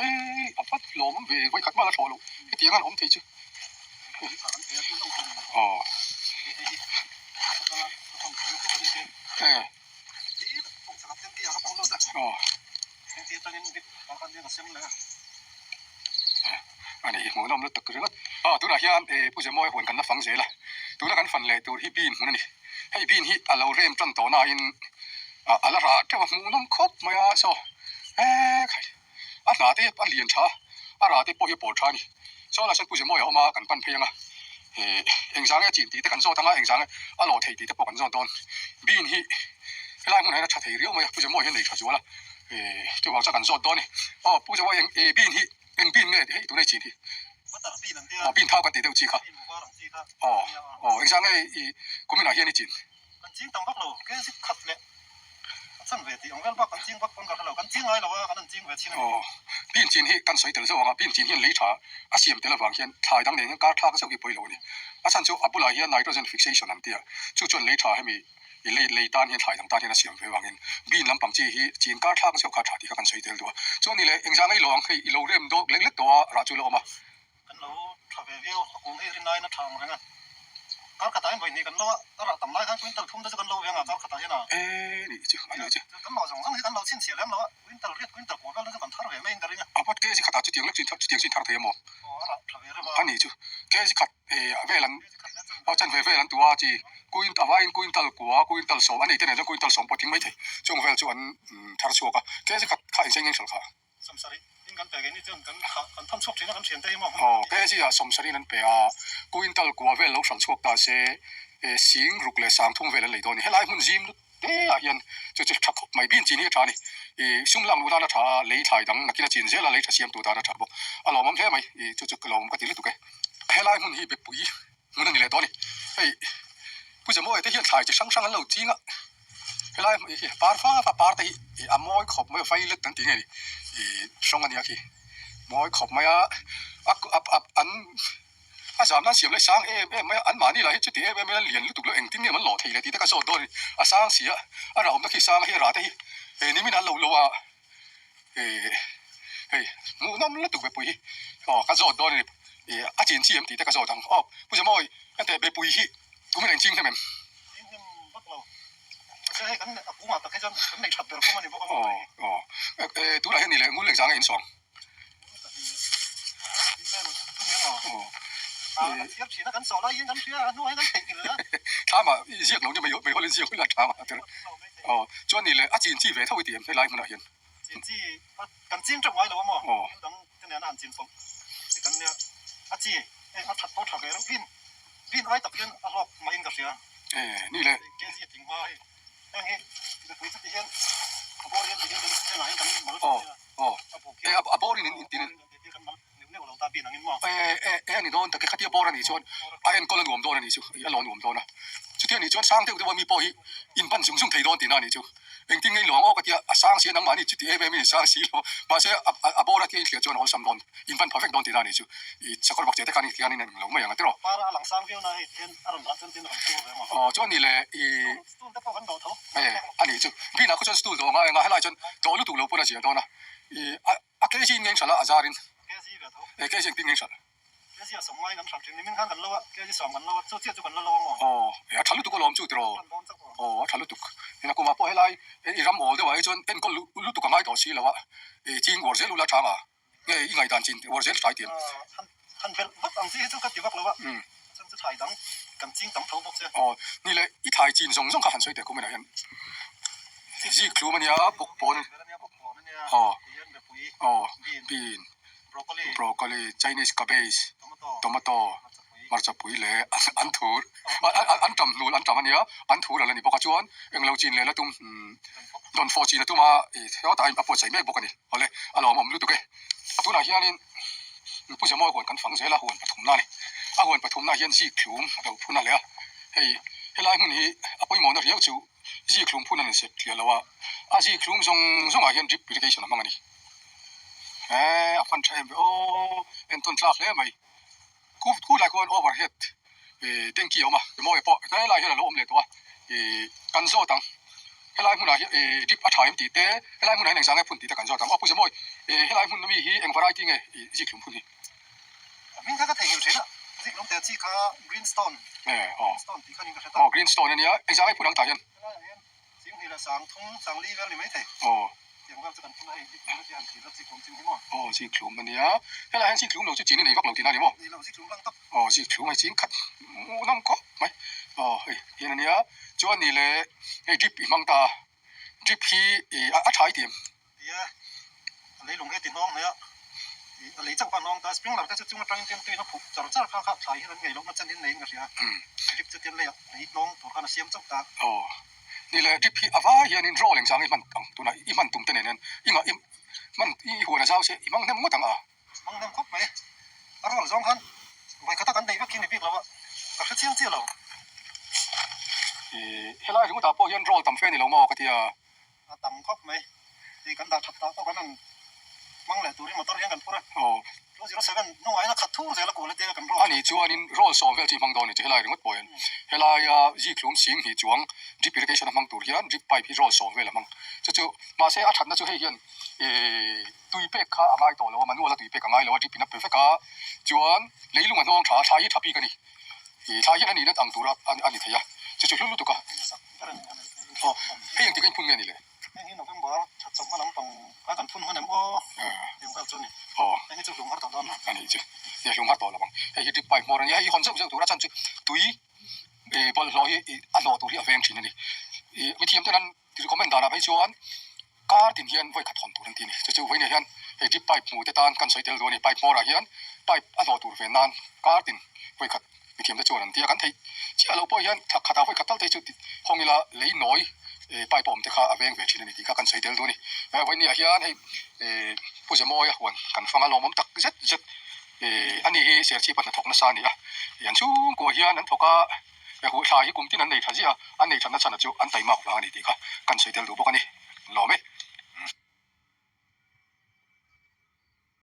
Ei a vat lawm awm ve vawikhat mah la thlawh loh hetiang an awm thei chu. Aw. E. Aw. A ni hmuhnawm lutuk ringawt. Aw tunah hian Pu Zemawi huan kan la fang zel a, tuna kan fan leh tur hi bean hmun a ni. Hei bean hi a lo rem tan tawh nain a la rah teuh a, hmuhnawm khawp mai a saw ekhai a hna te a lian tha a, a rah te pawh hi a pawl tha a ni. Saw lah sawn Pu Zemawi a awm a, kan pan phei ang a, engzang nge a chin tih te kan zawt ang a, engzang nge a lawh theih tih te pawh kan zawt dawn. Bean hi helai hmunah hian a tha thei riau mai a, Pu Zemawi hian nei tha zual a. Chuvang chuan kan zawt dawn a ni. Aw Pu Zawaii eng e bin hi eng bin nge hei tunei chin hi? Aw bin thau kan tih deuh chi kha. Aw aw engzah nge i kuminah hian i chin? Kan ching tam vak lo, ke zip khat leh a chan ve tih ang vel bak kan ching vak pawn ka hre lo, kan ching ngai lo a, kan han ching ve chin a ni. Aw bin chin hi kan sawi tel zauh ang a, bin chin hian lei tha a siam tel avang hian thlai dang nen hian kar thlak zauh hi pawi lo a ni. A chhan chu a bulah hian nitrogen fixation an ti a, chu chuan lei tha hemi I lei lei tan hian thlai dang tan hian a siam ve vangin bean lampang chi hi chin kar thlak zeuh kha tha tih kha kan sawi tel duh a. Chuan i leh engzah ngei lo ang hei i lo rem dawk lek lek tawh a rah chu la awm a. Kan lo tha ve viau a kung hei rin aiin a tha ang reng a. Kar khatah hian vawihnih kan lo a, a rah tam lai khan quintal thum te chu kan lo ve ang a kar khatah hian a. E nih chu a nih chu. Kan mah zawng zawng hi kan lo chhinchhiah lem lo a, quintal riat quintal kuah vel te chu kan thar ve maiin ka ring a. A vat kg khatah chutiang lek chin chutiang chin thar thei a maw? Aw a rah tha ve reuh a. A nih chu kg khat a vel an a chan ve vel an tu a chi kuin a vaiin quintal kua quintal sawm a nei te nen chuan quintal sawm pawh thing mai thei chung vel chu an thar chhuak a kg khat kha engchen ngeng hralh kha. Sawmsarih in kan pe keini chuan kan kha kan tham chhuak thin a kan thian te hi maw. Aw kg ah sawmsarih in an pe a quintal kua vel lo hralh chhuak ta se sing ruk leh sang thum vel an lei dawn a ni helai hmun zim lut te ah hian chu chu tha khawp mai bin chin hi a tha a ni ih sum lak luh dan a tha a lei thlai dang nakin a chin zel a lei tha siam tur dan a tha bawk a lawmawm hle mai ih chu chu ka lawmawm ka ti lutuk e helai hmun hi bepui hmun a ni leh tawh a ni hei Pu Zemawi te hian thlai chi hrang hrang an lo ching a helai hmun hi par fa fa par te hi ih a mawi khawp mai a violet an tih nge ni ih hrawng a nia khi mawi khawp mai a a a an. A zam nan siam leh sang em em mai a, anmahni lah hi chuti em em in an lian lutuk lo, engtin nge an lawh thei le tih te ka zawt dawn a ni. A sang si a, a rah awmna khi sang a hi a rah te hi he nimin an lo lo a, eh hei hmuhnawm lutuk bepui hi aw ka zawt dawn a ni, eh a chin chi em tih te ka zawt ang. Aw Pu Zamawi hete bepui hi kumin a inching hnem em? Ching hnem vak lo, mahse hei kan a kungah tak hi chuan kan neih that ber kum a ni bawk a. Aw aw eh tunah hian ni leh ngul engzang nge insawm? Thlam ah i ziak lo ni mai mai hawlin ziak hul a thlam ah tir aw chuan ni leh a chin chi ve tho i ti em helai hmunah hian e ni leh aw Aw, e a bawr in in tin e e e a ni dawn tak e khatia bawr a nih chuan a enkawl a nuam dawn a nih chu a lo nuam dawn a chutia nih chuan sang deuh deuh a mi pawh hi in pan zung zung thei dawn tihna a nih chu engtin nge in lawng aw ka tia a sang si a nangmahni chuti em em in in sang si lo mahse a a bawr a tia in thliah chuan a awlsam dawn in pan pha vek dawn tihna a nih chu i sakawr bakcheh te khan in hian in en lo mai ang a tiraw. Aw chuan ni le i. E, a nih chu. Binah khaw chuan stool dawh a ngai ang a, helaiah chuan dawh lutuk lo pawn a zia dawn a. I, a, a kg in ngeng hralh a, a zar in. E, kg engtin ngeng hralh? Aw, e, a tha lutuk alawm chu tiraw? Aw, a tha lutuk. Ina kumah pawh helai i ram awl deuhah hi chuan enkawl lutuk a ngai tawh si lo a, i ching uar zel ula tha ang a. Nge i ngaihdan chin uar zel thlai tiang. Han belh vak ang chi hi chu ka ti vak lo a, chuan chu thlai dang kan ching tam tho bawk che. Aw, ni le, i thlai chin zawng zawng kha han sawi teh kum inah hian zik thlum a nia, bawk pawn, aw, aw, bean, broccoli, Chinese cabbage, tomato, hmarcha pui leh an thur, an tam hnul an tam a nia, an thur a la ni bawk a, chuan englo chin leh la tum, dawnfawh chin a tum a, hetiang a buatsaih mek bawk a ni. Awle, a lawmawm lutuk e. Tunah hianin Pu Zemawi huan kan fang zel a, huan pathumna a ni. A huan pathumna hian zikhlum a lo phun a leh a, hei helai hmun hi a pawimawhna riau chu zikhlum phun a ni sep tliah lo a, a zikhlum zawng zawngah hian drip irrigation a hmang a ni. He a fan tha em ve aw, entawn tlak hle mai. Khu khu lai khuan overhead tanky a awm a, Zemawi pawh helai hian a lo awm leh tawh a, kan zawt ang. Helai hmunah hian ih drip a tha em tih te, helai hmunah hian engzah nge phun tih te kan zawt ang. Aw Pu Zemawi, ih helai hmun ami hi eng variety nge ih zikhlum phun hi? A hming kha ka theihnghilh thin a, zikhlum teh chi kha greenstone, greenstone tih kha niin ka hre ta. Aw greenstone a nia, engzah nge phun ang tah hian? Helaiah hian Singhnih leh sangthum, sangli vel ni maithei. Aw. Tiang vel chu kan phun a hei zikhlum te chi han thlir a zikhlum chin hi maw? Aw zikhlum a nia, helaiah hian zikhlum lo chu chin i nei vak lo tihna a ni maw? Ni lo, zikhlum lang tawp. Aw zikhlum hei chin khat hmuhnawm khawp mai. Aw hei hian a nia, chuan ni leh hei drip i hmang ta a, drip hi ih a tha i ti em? Nia, a leilung hi a ti hnawng hle a, ih a lei chauh kha a hnawng ta, sprinkler te chu chung atangin tin tuin a phuh char char kha kha thlai hian an ngei lohna chen in neiin ka hria, drip chu tin leiah lei hnawng tur khan a siam chauh ta. Aw, ni le drip hi a vai hianin roll engzang i hman ang tunah i hman tum te nen hian i ngah i hman i huan a zau se i hmang hnem ngawt ang a. Hmang hnem khawp mai, a roll zawng khan vawi khat a kan nei vek hi ni bik lo a, ka hre chiang chiah lo. Ih helai ringawtah pawh hian roll tam fe a ni lo maw ka ti a. A tam khawp mai. Hei kan dah that tah pawh kan han hmang leh turin motor hian kan phur a. Aw. 207 hnungah hian a khat thur zel a kual atia kan roll. Ani chuanin roll sawm vel chu i hmang dawn a ni chu helai ringawt pawh hian helaia zikhlum sing hnih chuang drip irrigation a hmang tur hian drip pipe hi roll sawm vel a hmang. Chu chu mahse a thatna chu hei hian ih tui pek kha a ngai tawh lo a manual a tui pek a ngai lo a drip in a pe vek a chuan leilung a hnawng tha a thlai hi tha bik a ni. Ih thlai hian a nihna ang tura a ni thei a chu chu hlu lutuk a. Aw, hei engtik a inphun nge ni le? Heng hi November that chawhma lampang a kan phun hman em aw? Tiang vel chu a ni. Aw. Heng hi chu hlum har tawh dawn lo. A nih chu. Nia hlum har tawh lo ang. Hei hi drip pipe hmawr a nia, hei hi hawn zeuh zeuh tur a chan chu tui ih bawlhhlawh hi ih a hlawh tur hi a veng thin a ni. Ih mithiam ten an recommend danah phei chuan kar tin hian vawi khat hawn tur an ti a ni. Chu chu vawiinah hian hei drip pipe hmu te tan kan sawi tel duh a ni. Pipe hmawrah hian pipe a hlawh tur ve nan kar tin vawi khat mithiam te chuan an ti a. Kan theih chiah loh pawh hian thla khatah vawi khat tal te chu hawng ila lei nawi pipe a awm te kha a veng ve thin a ni tih kha kan sawi tel duh a ni. Vawiinah hian hei Pu Zemawia huan kan fang a lawmawm tak zet zet a ni hi Serchhip a hnathawk nasa a ni a. An chhungkua hian an thawk a. He huh thla hi kum tin an nei tha ziah a, an nei thatna chhan chu an taimak vang a ni tih kha kan sawi tel duh bawk a ni. Lawm e.